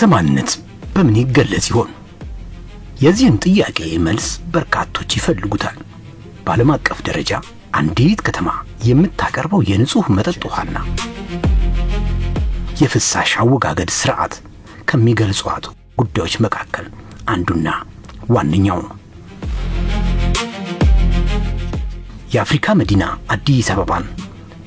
ከተማነት በምን ይገለጽ ይሆን? የዚህን ጥያቄ መልስ በርካቶች ይፈልጉታል። በዓለም አቀፍ ደረጃ አንዲት ከተማ የምታቀርበው የንጹህ መጠጥ ውሃና የፍሳሽ አወጋገድ ስርዓት ከሚገልጿት ጉዳዮች መካከል አንዱና ዋነኛው ነው። የአፍሪካ መዲና አዲስ አበባን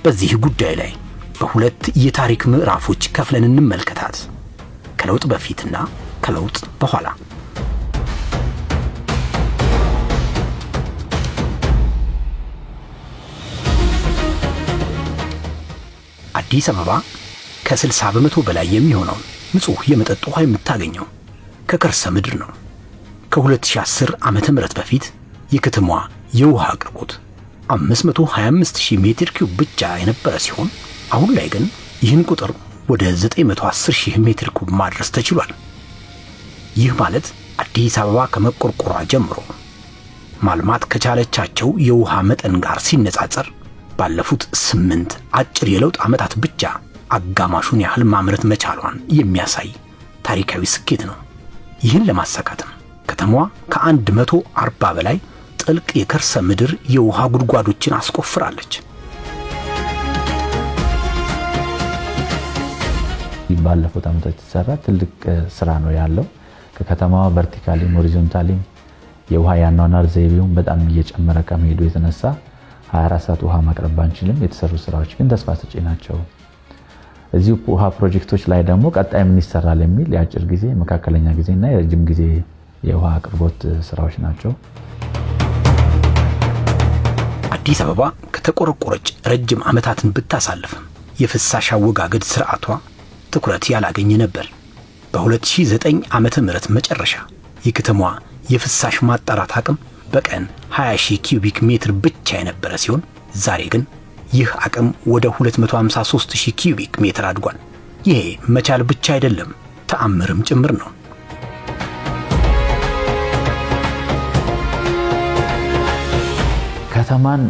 በዚህ ጉዳይ ላይ በሁለት የታሪክ ምዕራፎች ከፍለን እንመልከታት። ከለውጥ በፊትና ከለውጥ በኋላ። አዲስ አበባ ከ60% በላይ የሚሆነውን ንጹህ የመጠጥ ውሃ የምታገኘው ከከርሰ ምድር ነው። ከ2010 ዓመተ ምህረት በፊት የከተማዋ የውሃ አቅርቦት 525,000 ሜትር ኪዩብ ብቻ የነበረ ሲሆን፣ አሁን ላይ ግን ይህን ቁጥር ወደ 910,000 ሜትር ኩብ ማድረስ ተችሏል። ይህ ማለት አዲስ አበባ ከመቆርቆሯ ጀምሮ ማልማት ከቻለቻቸው የውሃ መጠን ጋር ሲነጻጸር ባለፉት 8 አጭር የለውጥ ዓመታት ብቻ አጋማሹን ያህል ማምረት መቻሏን የሚያሳይ ታሪካዊ ስኬት ነው። ይህን ለማሳካትም ከተማዋ ከ140 በላይ ጥልቅ የከርሰ ምድር የውሃ ጉድጓዶችን አስቆፍራለች። ባለፉት ዓመታት የተሰራ ትልቅ ስራ ነው ያለው። ከከተማዋ vertically ም horizontally ም የውሃ ያኗኗር ዘይቤውን በጣም እየጨመረ ከመሄዱ የተነሳ 24 ሰዓት ውሃ ማቅረብ ባንችልም የተሰሩ ስራዎች ግን ተስፋ ሰጪ ናቸው። እዚሁ ውሃ ፕሮጀክቶች ላይ ደግሞ ቀጣይ ምን ይሰራል የሚል የአጭር ጊዜ፣ መካከለኛ ጊዜ እና የረጅም ጊዜ የውሃ አቅርቦት ስራዎች ናቸው። አዲስ አበባ ከተቆረቆረች ረጅም ዓመታትን ብታሳልፍም የፍሳሽ አወጋገድ ስርዓቷ ትኩረት ያላገኘ ነበር። በ2009 ዓመተ ምህረት መጨረሻ የከተማዋ የፍሳሽ ማጣራት አቅም በቀን 20,000 ኪዩቢክ ሜትር ብቻ የነበረ ሲሆን፣ ዛሬ ግን ይህ አቅም ወደ 253,000 ኪዩቢክ ሜትር አድጓል። ይሄ መቻል ብቻ አይደለም፣ ተአምርም ጭምር ነው። ከተማን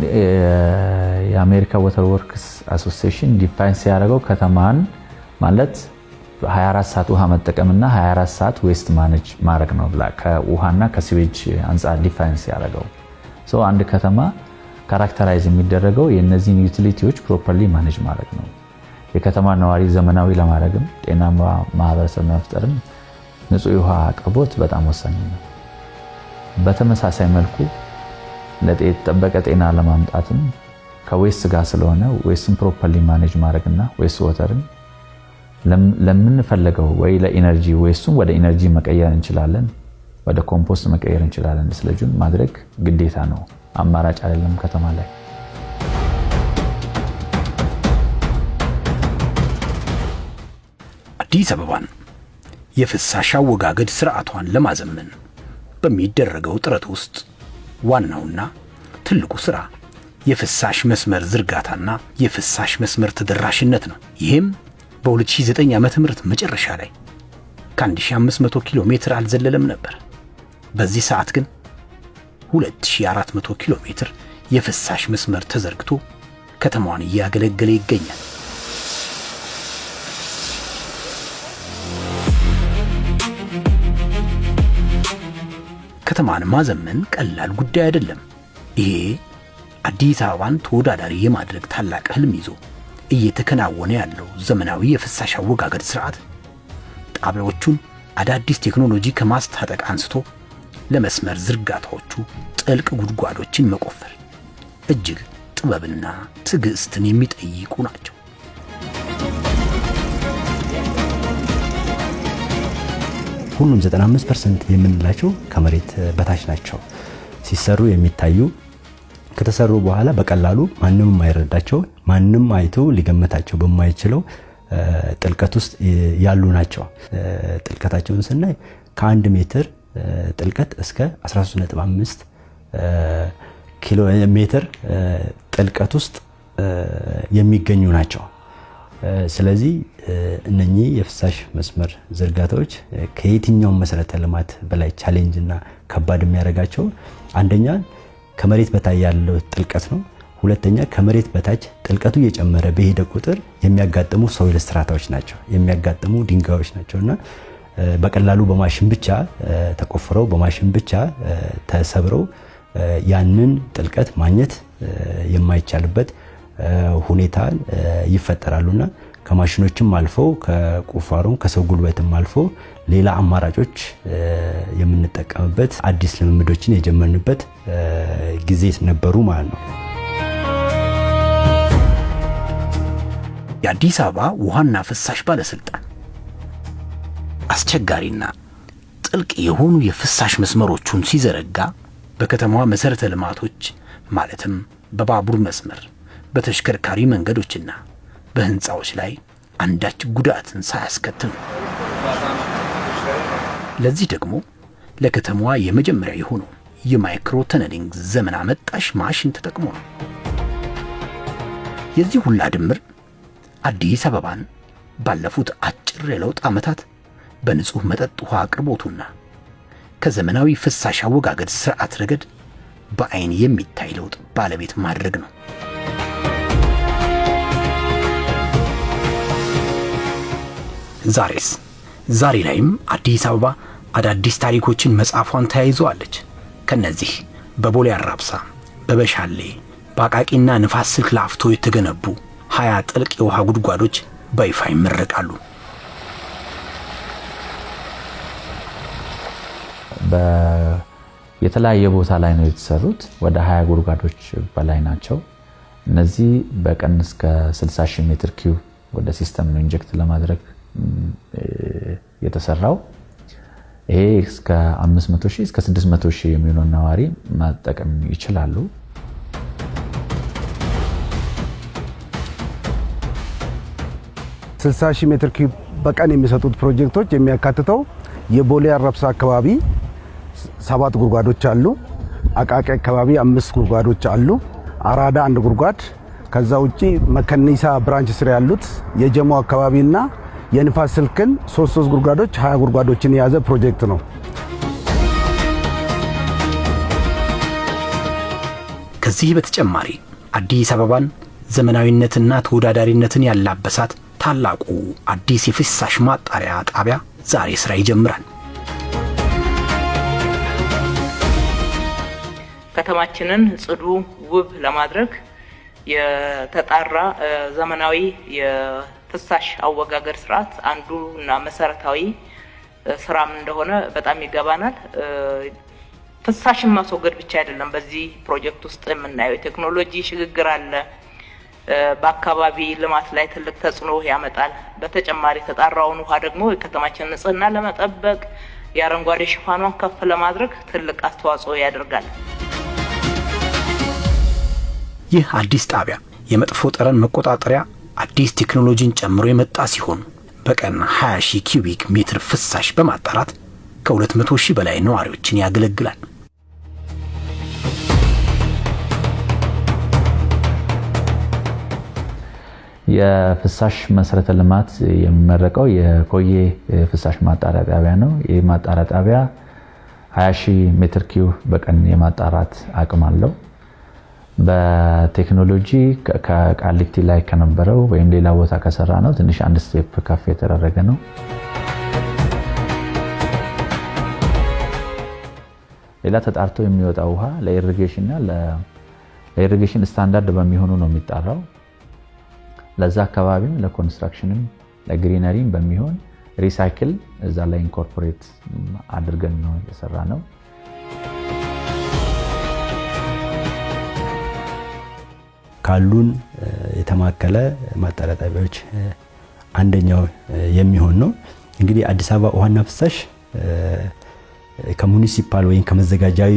የአሜሪካ Water Works Association define ሲያደርገው ከተማን ማለት 24 ሰዓት ውሃ መጠቀምና 24 ሰዓት waste manage ማድረግ ነው ብላ ከውሃና ከ sewage አንጻር define ሲያደርገው፣ አንድ ከተማ characterize የሚደረገው የእነዚህን utility ዎች properly manage ማድረግ ነው። የከተማ ነዋሪ ዘመናዊ ለማድረግም ጤናማ ማህበረሰብ ለመፍጠርም ንጹህ የውሃ አቅርቦት በጣም ወሳኝ ነው። በተመሳሳይ መልኩ የተጠበቀ ጤና ለማምጣትም ከ waste ጋር ስለሆነ waste ን properly manage ማድረግና waste water ን ለምንፈልገው ወይ ለ energy፣ waste ኡን ወደ energy መቀየር እንችላለን፣ ወደ ኮምፖስት መቀየር እንችላለን። Sludge ኡን ማድረግ ግዴታ ነው፣ አማራጭ አይደለም ከተማ ላይ። አዲስ አበባን የፍሳሽ አወጋገድ ስርዓቷን ለማዘመን በሚደረገው ጥረት ውስጥ ዋናውና ትልቁ ስራ የፍሳሽ መስመር ዝርጋታና የፍሳሽ መስመር ተደራሽነት ነው። ይህም በ2009 ዓመተ ምህረት መጨረሻ ላይ ከ1500 ኪሎ ሜትር አልዘለለም ነበር። በዚህ ሰዓት ግን 2400 ኪሎ ሜትር የፍሳሽ መስመር ተዘርግቶ ከተማዋን እያገለገለ ይገኛል። ከተማን ማዘመን ቀላል ጉዳይ አይደለም። ይሄ አዲስ አበባን ተወዳዳሪ የማድረግ ታላቅ ህልም ይዞ እየተከናወነ ያለው ዘመናዊ የፍሳሽ አወጋገድ ስርዓት ጣቢያዎቹን አዳዲስ ቴክኖሎጂ ከማስታጠቅ አንስቶ ለመስመር ዝርጋታዎቹ ጥልቅ ጉድጓዶችን መቆፈር እጅግ ጥበብና ትዕግስትን የሚጠይቁ ናቸው። ሁሉም 95% የምንላቸው ከመሬት በታች ናቸው። ሲሰሩ የሚታዩ፣ ከተሰሩ በኋላ በቀላሉ ማንም የማይረዳቸው፣ ማንም አይቶ ሊገምታቸው በማይችለው ጥልቀት ውስጥ ያሉ ናቸው። ጥልቀታቸውን ስናይ ከ1 ሜትር ጥልቀት እስከ 13.5 ኪሎ ሜትር ጥልቀት ውስጥ የሚገኙ ናቸው። ስለዚህ እነኚህ የፍሳሽ መስመር ዝርጋታዎች ከየትኛውም መሰረተ ልማት በላይ challenge እና ከባድ የሚያደርጋቸው አንደኛ ከመሬት በታች ያለው ጥልቀት ነው። ሁለተኛ ከመሬት በታች ጥልቀቱ እየጨመረ በሄደ ቁጥር የሚያጋጥሙ soil strata ዎች ናቸው፣ የሚያጋጥሙ ድንጋዮች ናቸው እና በቀላሉ በማሽን ብቻ ተቆፍረው በማሽን ብቻ ተሰብረው ያንን ጥልቀት ማግኘት የማይቻልበት ሁኔታ ይፈጠራሉና ከማሽኖችም አልፎ ከቁፋሮም ከሰው ጉልበትም አልፎ ሌላ አማራጮች የምንጠቀምበት አዲስ ልምምዶችን የጀመርንበት ጊዜ ነበሩ ማለት ነው። የአዲስ አበባ ውሃና ፍሳሽ ባለስልጣን አስቸጋሪና ጥልቅ የሆኑ የፍሳሽ መስመሮቹን ሲዘረጋ በከተማዋ መሠረተ ልማቶች ማለትም በባቡር መስመር፣ በተሽከርካሪ መንገዶችና በህንፃዎች ላይ አንዳች ጉዳትን ሳያስከትል ነው። ለዚህ ደግሞ ለከተማዋ የመጀመሪያ የሆነው የ micro tunneling ዘመን አመጣሽ ማሽን ተጠቅሞ ነው። የዚህ ሁላ ድምር አዲስ አበባን ባለፉት አጭር የለውጥ ዓመታት በንጹህ መጠጥ ውሃ አቅርቦቱና ከዘመናዊ ፍሳሽ አወጋገድ ስርዓት ረገድ በአይን የሚታይ ለውጥ ባለቤት ማድረግ ነው። ዛሬስ? ዛሬ ላይም አዲስ አበባ አዳዲስ ታሪኮችን መጻፏን ተያይዘዋለች። ከነዚህ በቦሌ አራብሳ፣ በበሻሌ፣ በአቃቂና ንፋስ ስልክ ላፍቶ የተገነቡ 20 ጥልቅ የውሃ ጉድጓዶች በይፋ ይመረቃሉ። የተለያየ ቦታ ላይ ነው የተሰሩት። ወደ 20 ጉድጓዶች በላይ ናቸው። እነዚህ በቀን እስከ 60 ሺህ ሜትር ኪዩብ ወደ system ነው inject ለማድረግ የተሰራው። ይሄ እስከ 500 ሺህ እስከ 600 ሺህ የሚሆኑ ነዋሪ መጠቀም ይችላሉ። 60 ሺህ ሜትር ኪዩብ በቀን የሚሰጡት ፕሮጀክቶች የሚያካትተው የቦሌ አራብሳ አካባቢ ሰባት ጉድጓዶች አሉ። አቃቂ አካባቢ አምስት ጉድጓዶች አሉ። አራዳ አንድ ጉድጓድ፣ ከዛ ውጪ መከኒሳ branch ስር ያሉት የጀሞ አካባቢና የንፋስ ስልክን ሶስት ሶስት ጉድጓዶች 20 ጉድጓዶችን የያዘ ፕሮጀክት ነው። ከዚህ በተጨማሪ አዲስ አበባን ዘመናዊነትና ተወዳዳሪነትን ያላበሳት ታላቁ አዲስ የፍሳሽ ማጣሪያ ጣቢያ ዛሬ ስራ ይጀምራል። ከተማችንን ጽዱ፣ ውብ ለማድረግ የተጣራ ዘመናዊ የፍሳሽ አወጋገድ ስርዓት አንዱ እና መሰረታዊ ስራም እንደሆነ በጣም ይገባናል። ፍሳሽን ማስወገድ ብቻ አይደለም። በዚህ ፕሮጀክት ውስጥ የምናየው የቴክኖሎጂ ሽግግር አለ። በአካባቢ ልማት ላይ ትልቅ ተጽዕኖ ያመጣል። በተጨማሪ የተጣራውን ውሃ ደግሞ የከተማችንን ንጽህና ለመጠበቅ፣ የአረንጓዴ ሽፋኗን ከፍ ለማድረግ ትልቅ አስተዋጽኦ ያደርጋል። ይህ አዲስ ጣቢያ የመጥፎ ጠረን መቆጣጠሪያ አዲስ ቴክኖሎጂን ጨምሮ የመጣ ሲሆን በቀን 20 ሺህ ኪዩቢክ ሜትር ፍሳሽ በማጣራት ከ200 ሺህ በላይ ነዋሪዎችን ያገለግላል። የፍሳሽ መሰረተ ልማት የሚመረቀው የኮዬ ፍሳሽ ማጣሪያ ጣቢያ ነው። ይህ ማጣሪያ ጣቢያ 20 ሺህ ሜትር ኪዩብ በቀን የማጣራት አቅም አለው። በቴክኖሎጂ ከቃሊቲ ላይ ከነበረው ወይም ሌላ ቦታ ከሰራ ነው ትንሽ አንድ step ከፍ የተደረገ ነው። ሌላ ተጣርቶ የሚወጣው ውሃ ለ irrigation እና ለ irrigation standard በሚሆኑ ነው የሚጣራው። ለዛ አካባቢም ለኮንስትራክሽንም ለግሪነሪም በሚሆን recycle እዛ ላይ incorporate አድርገን ነው የሰራነው። ካሉን የተማከለ ማጣሪያ ጣቢያዎች አንደኛው የሚሆን ነው። እንግዲህ አዲስ አበባ ውሃና ፍሳሽ ከ municipal ወይም ከመዘጋጃዊ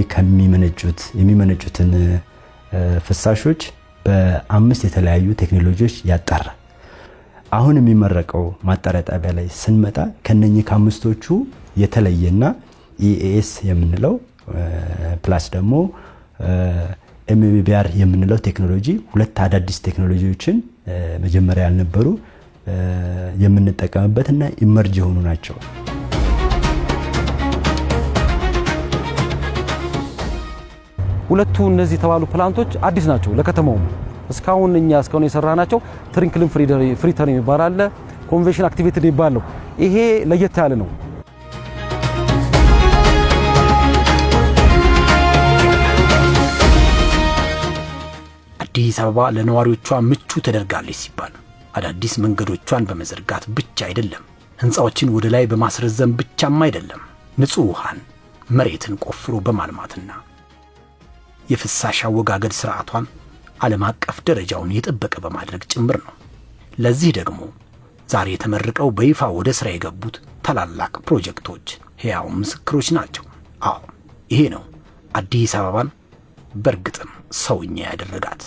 የሚመነጩትን ፍሳሾች በአምስት የተለያዩ ቴክኖሎጂዎች ያጣራል። አሁን የሚመረቀው ማጣሪያ ጣቢያ ላይ ስንመጣ ከነኚህ ከአምስቶቹ የተለየና EAS የምንለው plus ደግሞ MBBR የምንለው ቴክኖሎጂ፣ ሁለት አዳዲስ ቴክኖሎጂዎችን መጀመሪያ ያልነበሩ የምንጠቀምበትና emerge የሆኑ ናቸው። ሁለቱ እነዚህ የተባሉ plant ኦች አዲስ ናቸው ለከተማውም። እስካሁን እኛ እስካሁን የሰራናቸው trickling free return የሚባል አለ፣ convention activated የሚባል ነው። ይሄ ለየት ያለ ነው። አዲስ አበባ ለነዋሪዎቿ ምቹ ተደርጋለች ሲባል አዳዲስ መንገዶቿን በመዘርጋት ብቻ አይደለም፣ ሕንፃዎችን ወደ ላይ በማስረዘም ብቻም አይደለም፣ ንጹሕ ውሃን መሬትን ቆፍሮ በማልማትና የፍሳሽ አወጋገድ ሥርዓቷን ዓለም አቀፍ ደረጃውን የጠበቀ በማድረግ ጭምር ነው። ለዚህ ደግሞ ዛሬ ተመርቀው በይፋ ወደ ሥራ የገቡት ታላላቅ ፕሮጀክቶች ሕያው ምስክሮች ናቸው። አዎ፣ ይሄ ነው አዲስ አበባን በእርግጥም ሰውኛ ያደረጋት።